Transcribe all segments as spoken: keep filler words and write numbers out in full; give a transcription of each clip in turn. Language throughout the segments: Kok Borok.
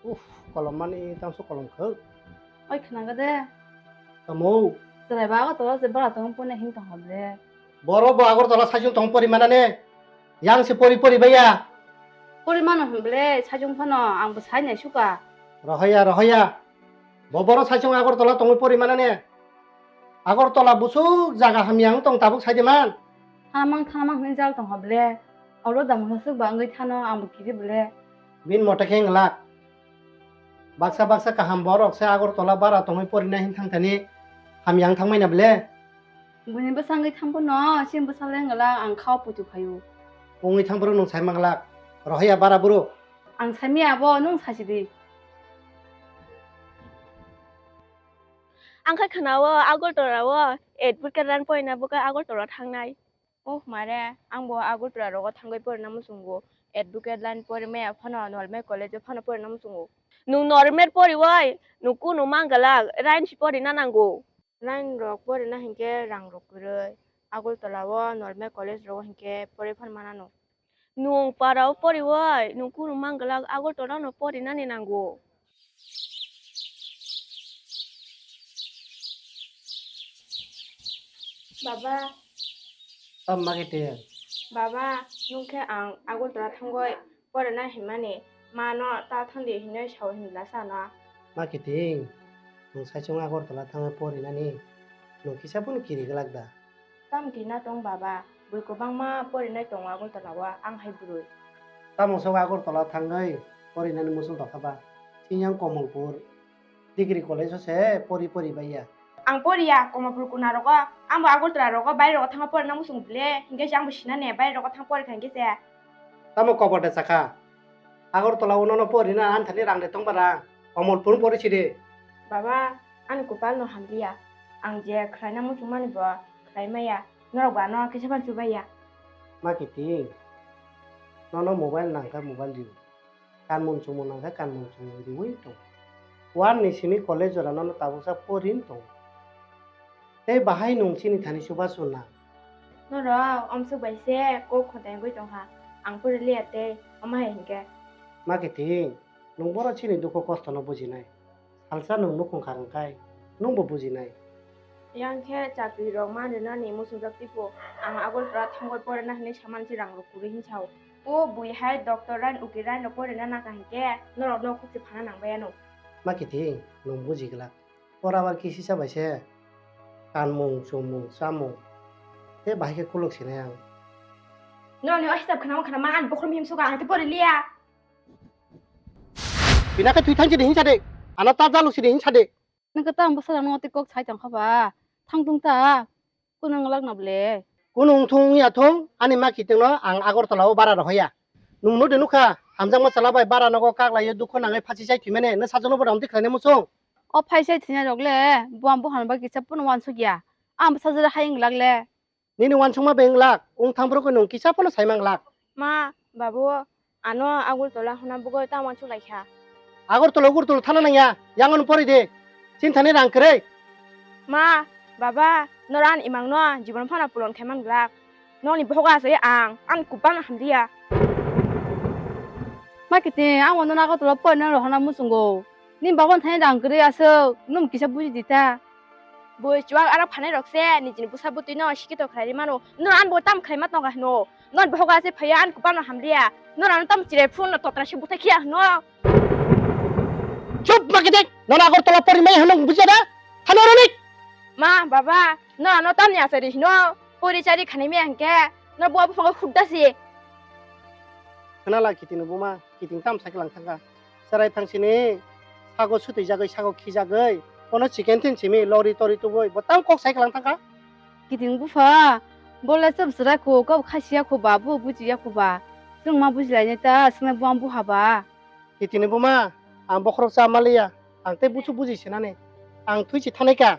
Uff, kolom mani tangso kolom khwk. Oi, khnaga de. Tamo? Chwrai ba Agartala je bara tong pone hin tong hable. Boro bo Agartala saichung tong pori manane. Yang se pori pori baya. Pori mano hwnble saichung phano ang bo sai nai suka. Rohoya, rohoya. Bo boro saichung Agartala tongwi pori manane. Agartala busuk jaga hamya wng tong tabuk sai de man. Thanamang thanamang hwnwi jal tong hable. Oro da mungsa swk ba wngwi thano ang bo kiri bole. Bin mote khe wng lak. Baksa baksa kaham borok se Agartala bara tongwi porina hin thang thani hamya wng thangmai na bole. Buini bwsa wngwi thang phano, chini bwsa le wngla ang khao puitu khaio. Wngwi thang phano nwng sai manglak. Rohoya bara buru. Ang saimaya abo, nwng saisi di. Ang khe khwnao Agartala o advocate line poina bwkha Agartala thangnai. Oh mare, ang bo Agartala rogo thangwi porina muchungo. Advocate line pori maya phano Nolme college o phano porina muchungo. Nwng Nolme poriwi, nwng kunu mangalak, line si porina nango. Line rok porina hinkhe rang rok kwrwi. Agartala o Nolme college rogo hinkhe pori phan manano. Nwng para o poriwi, nwng kunu mangalak Agartala no porinani nango. Baba. Tamo ma khe te? Baba, nwng khe ang Agartala thangwi porina hinmani, ma no ta thangdi hinwi sao hinla sana. Ma khe te, nwng saichung Agartala thangwi porinani, nwng kisa phano kiri glak da? Tamo kina tong baba, bui kwbangma porinai tongo Agartala o, ang hai bwrwi. Tamo sok Agartala thangwi porinani muchung tongkha ba? Chini yang Komolpur degree college o se pori pori baiya. Ang poriya Komolpur kuna rogo, ang bo Agartala rogo, baire rogo thangma porina muchung bile, hinkhe se ang bo sinane baire rogo thang porikha hinkhe se. Tamo kobor de chakha? Agartala o nono porina anthani rang de tong ba rang? Komolpur pori sidi. Baba, ani kopal no hamliya. Ang je khlaina muchungmani bo khlai maya. Norok ba ano kisa phan chubaiya. Ma kiti, nono mobile nangkha mobile riwi. Kanmung chumung nangkha kanmung chumung riwi tong. One ni simi college jora nono tabuksa porin tong. Tei bahai nwng chini thani chubachu na? Norok omswk bai se kok khotai wngwi tongkha. Ang pori liya tei omo hai hinkhe. Ma kiti, nwng boro chini dukhu kosto no bujinai. Salsa nwng nukhung kha rwngkhai, nwngbo bujinai. Yang khe chakri rok man rwnani muchungjak tipo, ang Agartala thangwi porina hinwi saman se rang rok kwrwi hinsao. O bui hai doctor line, ukil line rok porina nangkha hinkhe norok no khukti phana nang bai ano. Ma kiti, nwng buji glak. Pora bar kisisa bai se kanmung, chumung, chamung tei bahai khe khuluk sinai ang. Norokni o hisab khwnama khwnama ani bokhorok himsuka ang tei pori liya. Bina khe thwi thang sidi hinsa de. Ano ta jaluk sidi hinsa de. Nang khe tamo bwsajak no tei kok sai tong kha ba. Thang tung ta. Kunu wng lak na ble. Kunu wng thung wng ya thung, ani ma kiting no ang Agartala o bara rohoya. Nwng no de nukha, hamjakma chwla bai bara nogo kak lai o dukhu nangwi phachi chai thwi mani, nw sajwk no bo ramtwi khlai nai muchung. O phai chai thwinai rok le, buam buhan bai kisa pono wansuk ya. Ang bwsajwk hai wng lak le. Nini wansukma bai wng lak, wng thang phuru khe nwng kisa phano sai mang lak. Ma, babu, ano Agartala hwnna bwgwi ta wansuk lai kha. Agartala Agartala thana nang ya, yang ano pori de. Chini thani rang kwrwi. Ma, baba, noro ani imang no jibon phano pulon khai man glak. Nokni bohogo asai ang, ang kubang hamliya. Ma kiti, ang wano Agartala pori nang rohorna muchungo. Nini baba thani rang kwrwi aswk, nwng kisa buji di ta. Bui chuwak aro phanai rok se nijini bwsa bwtwi no sikito khlai ri mano. Nor an bo tam khlai ma tonga hino. Nor bohoga se phaiya an kubano hamliya. Nor ano tam chirai phun no totra se buthai khiya hino. Chup ma kidek. Nor Agartala pori mai hino bujada. Hano romik. Ma, baba, nor ano tam ni asari hino. Pori chari khanai me angke. Nor bo abu phongo khudda si. Khna la kitini buma. Kiting tam cycle ang thangkha. Chwrai thangsini sago sutwijagwi, sago khijagwi, kono chicken tin simi lori tori tubui, bo tam kok cycle ang thangkha. Kiting bupha, bole chwp chwrai khu, kok khasiya khu ba, bo bujiya khu ba. Chwng ma bujilainai ta, swngnai buang buha ba. Kitini buma, ang bokhorok cha maliya, ang tei buchu buji sinani, ang thwi si thanai ka.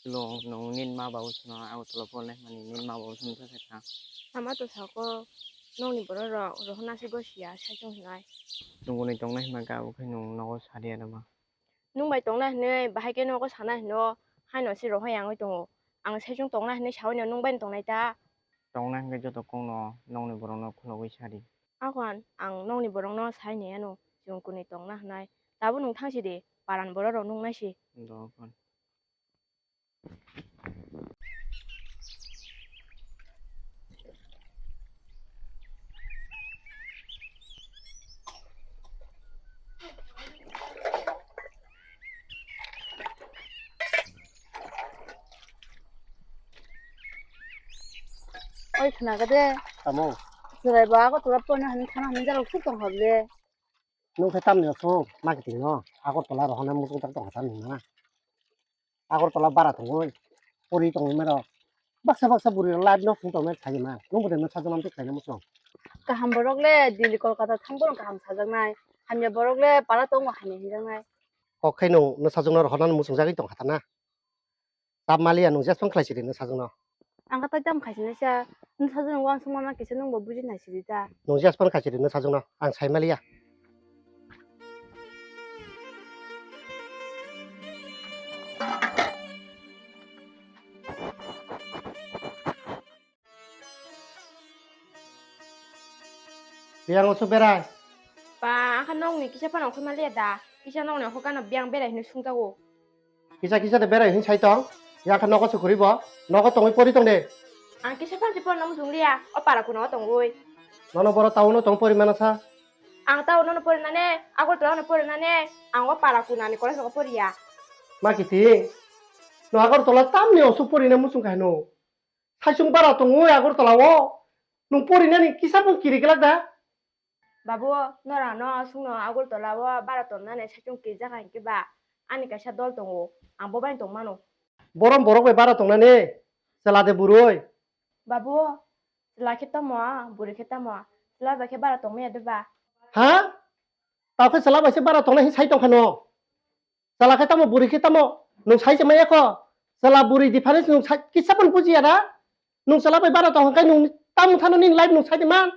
Lo, nwng nini ma babu sino Agartala pornai hwnmani nini ma babu sino ta sakha. Ama to sako, nokni borok rok rohorna se gosiya, sai tong hinai. Nwng boni tongnai hwnba khe abo khe nwng nogo sadi ya ma? Nwng bai tongnai hwnwi bahai khe nogo sanai hwno, haino se rohor yangwi tongo. Ang saichung tongnai hwnwi saui no nwng bai tongnai ta? Tongnai hwnkhe joto kokno nokni borokno khulogwi sadi. Akon, ang nokni borokno sai nai ano, chwng kwnwi tongna hwnai. Tabuk nwng thang si di, paran borok rok nuknai si. Oi, khna kha de. Tamo? Chwrai ba ko tura pona han thana han jalo suk tong hab de. Nung khe tamni asuk marketing no Agartala rohornai muchung tak tong kha tamni na. Agartala bara tongwi pori tongwi mero baksa baksa bwrwi life no sung tongmani thani ma. Nung bo de no sajwk nam twi khlaina muchung. Kaham borok le Delhi Kolkata thang bono kaham sajaknai. Hamya borok le para tongo hamya hinjaknai. Kok khai nung no sajwk no rohornani muchung jagwi tong kha ta na. Tap maliya nung jesphang khlai sidi nung sajwk no. Ang kha tai tam khaisinaisa, nung sajwk no uansukma ma kisa nungbo buji naisidi ta. Nung jesphang khaisidi nung sajwk no, ang sai maliya. Biyang oso berai. Ba, ang kha nokni kisa phano okhoi maliya da. Kisa nokni okhoi gano biyang berai hinwi sungjago. Kisa kisa de berai hin sai tong. Yang kha nogo se khuri bo. Nogo tongwi pori tong de. Ang kisa phan si porna muchung liya. O para kuno tongwi. Nono boro town o tong pori mana sa. Ang town o no pori nane, Agartala o no pori nane, ang o para kunani college o poriya. Ma kiti. No Agartala tamni osu pori na muchung khai no. Saichung bara tongwi Agartala o. Nung pori nani kisa phan kiri glak da. Babu, norano aswkno Agartala o bara tongnani saichung kirijak hai khe ba, ani kaisa dol tongo, ang bo bai tongmano. Borom borok bai bara tongnani, chwla de bwrwi. Babu, chwla khe tamo, bwrwi khe tamo, chwla bai khe bara tongmaya de ba? Ha? Tao khe chwla bai se bara tongnai hin sai tong kha no? Chwla khe tamo, bwrwi khe tamo, nwng sai se maya kho? Chwla bwrwi difference nwng sai, kisa phano bujiya da? Nwng chwla bai bara tong hwn khe nwng tamo thano nini life nwng sai di man?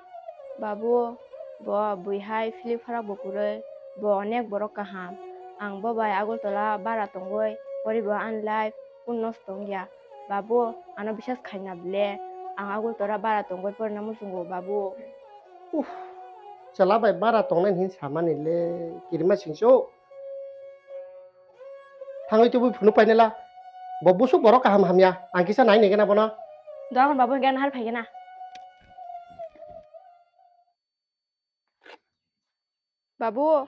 Babu, bo bui hai philip pharak bo kwrwi, bo onek borok kaham. Ang bo bai Agartala bara tongwi poribo ani life kun nosto wngya. Babu, ano biswas khaina ble, ang Agartala bara tongwi porina muchungo, babu. Uff, chwla bai bara tongnai hin samani le, kirima singso. Thangwi tubui phunuk painela. Bo busuk borok kaham hamya. Ang kisa nai nai gana bono. Dogan babu hingke nahar phai gana. Babu.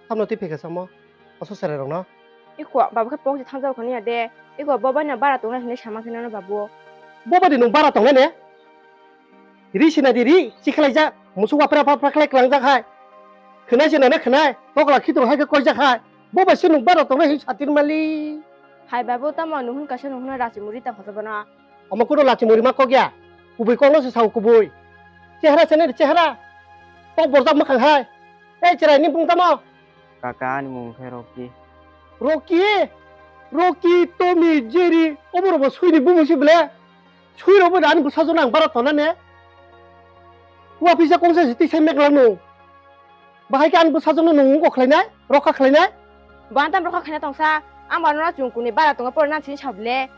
Samno twi phikha samo, oso chwrairokno. Iko, babu khe pokji thangjak khoniya de. Iko, bo bai no bara tongnai hinwi sama khe nono, babu. Bo bai de nwng bara tongnai ne? Ri sina di ri, chikhlaijak, musuk wapra wapra khlai klangjak hai. Khwnai se nana khwnai, tokla khitung hai khe koijak hai. Bo bai se nwng bara tongnai hinwi satir mali. Hai babu, tamo nwng hwn kaisa nwng hwnwi rachi muri ta photo bono. Omo kuno lachi muri ma kok ya. Kubui kokno se sao kubui. Chehra se nai chehra. Kok borjak mwkhang hai. Ei chwrai ni bung tamo? Kaka ani mung khe Rocky. Rocky? Rocky, Tommy, Jerry. Obo robo sui ni bumung si ble. Sui robo ani bwsajwk nang bara tona ne. Wa pisa kongsa si tisa mek lang no. Bahai khe ani bwsajwkno nwng wngkok khlainai, rokha khlainai? Bo ang tamo rokha khlaina tongsa, ang bo ano chwng kwnwi bara tongo porina sini sa ble.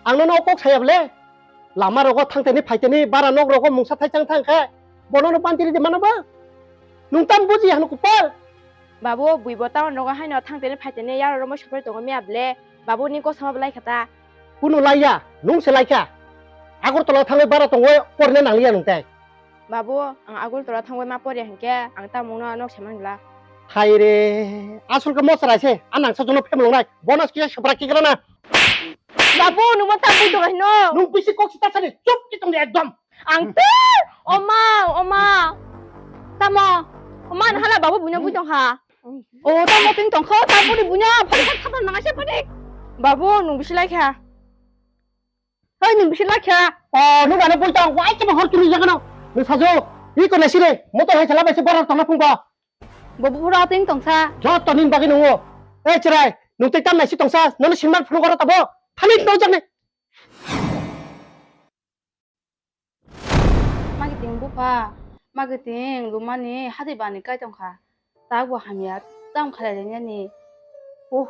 Ang nono o kok saya ble? Lama rogo thangtani phaitani bara nok rogo mungsa thaisang thang khe bono no panti ridi mano ba? Nwng tam buji hano kupal? Babu, bui bo town rogo haino thangtani phaitani yaro romo sopri tongo miya ble? Babu ni kosoma belai khata. Kunu laiya, nwng se laikha. Agartala thangwi bara tongwi porina nangliya nwng tei. Babu, ang Agartala thangwi ma poriya hinkhe ang tamungno nok se mangla. Hai re, asol khe mochrai se, a nangsa jono phemlongnai, bono kisa sopra kigra na. Babu, nwng ma tabuk tong hino. Nwng bisi kok sita sani, chup ki tongdi ekdom. Ang te, oma, oma. Tamo, oma, hala babu buino bui tong ha. O, tamo tin tong kho, tamo ni buino, phari kha khata nang se phari. Babu, nwng bisi lai kha. Hei, nwng bisi lakha. O, nwng ano bui tong, wai khe hor chuli jagano. Nwng sajo, i ko nasi re, motor hai sala bai se borar tongna phungba. Bo bura ting tongsa. Joto nin bagwi nungo. Ei, chwrai, nwng tei tam naisi tongsa, nono sinman phunuk oro tabo. Thani tong jakni. Magiting bupha, magiting lumani hati bani kai tongkha. Tabuk hamya, tamo khalai rwnani. Uh.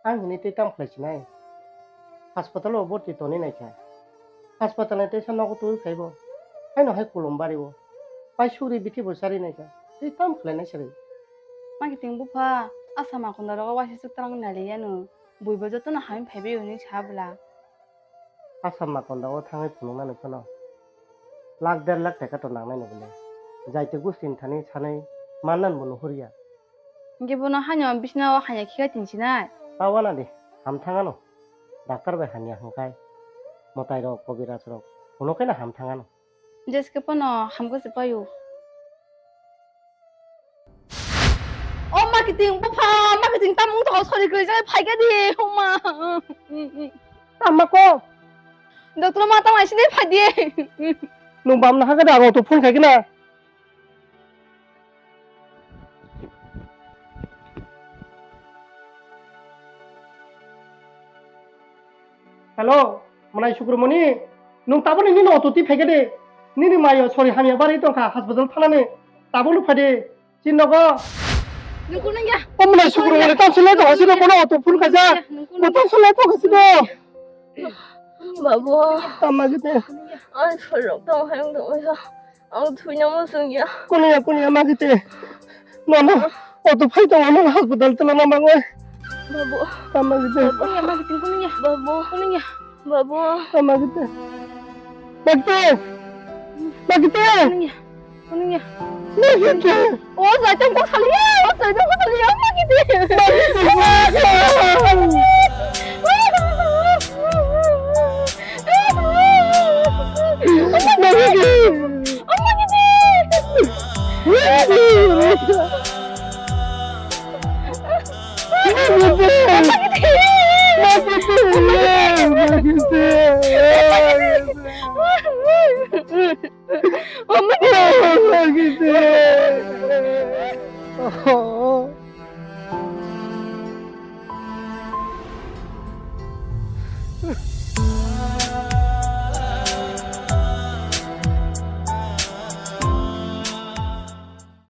Ang hini tei tam khlai sinai. Hospital o borti toni naikha. Hospital ni teisa nogo twi phaibo. Haino hai kulum bari o. Pai sugri bithi bo chari naikha. Tei tam khlai nai sari. Makiting bupha, asa makonda rogo waisa chwk twlang nai liya no. Buibo jotono hamwi phaibai hwnwi sa bwla. Asa makonda o thangwi phunuknani phano lakh der lakh taka to nangnai no bole. Jaiti gusti ni thani sanai mannan bo nuhurya. Hingke bono haino bisina o hanya khiga tin sinai. Ta wana di, ham thangano. Doctor bai hamya hwngkai. Mwtai rok, kobiraj rok, phunuk khe na ham thangano. Jeske pono hamkhe se paio. O makiting bupha, makiting tamung to sori kwrwi jai phaikhe di, oma. Tamma ko? Doctor ma tang sini phai di. Nung bam na hake da, ang to phone khai kena. Hello, Mwnai Sukrumoni, nwng tabukni nini auto twi phaikha de? Nini mayo sori hamya barwi tongkha hospital thanani, tabukno phai de, chini nogo. Nungkul nungya. O Mwnai Sukrumoni, tamsonglai tongkha sino, bono auto phone khaijak. Nungkul nungya. Bo tamsonglai tongkha sino. Babu. Tamma gede. Ang sorok tong hayung tong ya. Ang thwina muchung ya. Kunuya, kunuya, magite. Mama, auto phai tongo, mama hospital tolo na mangoi. Babu. Tamma gede. Kunuya, magite, kunuya. Babu. Kunuya. Babu. Tamma gede. Magite. Magite. Kunuya. Kunuya. Magite. O, jaitam ko saliya, o, jaitam ko saliya, magite. Magite.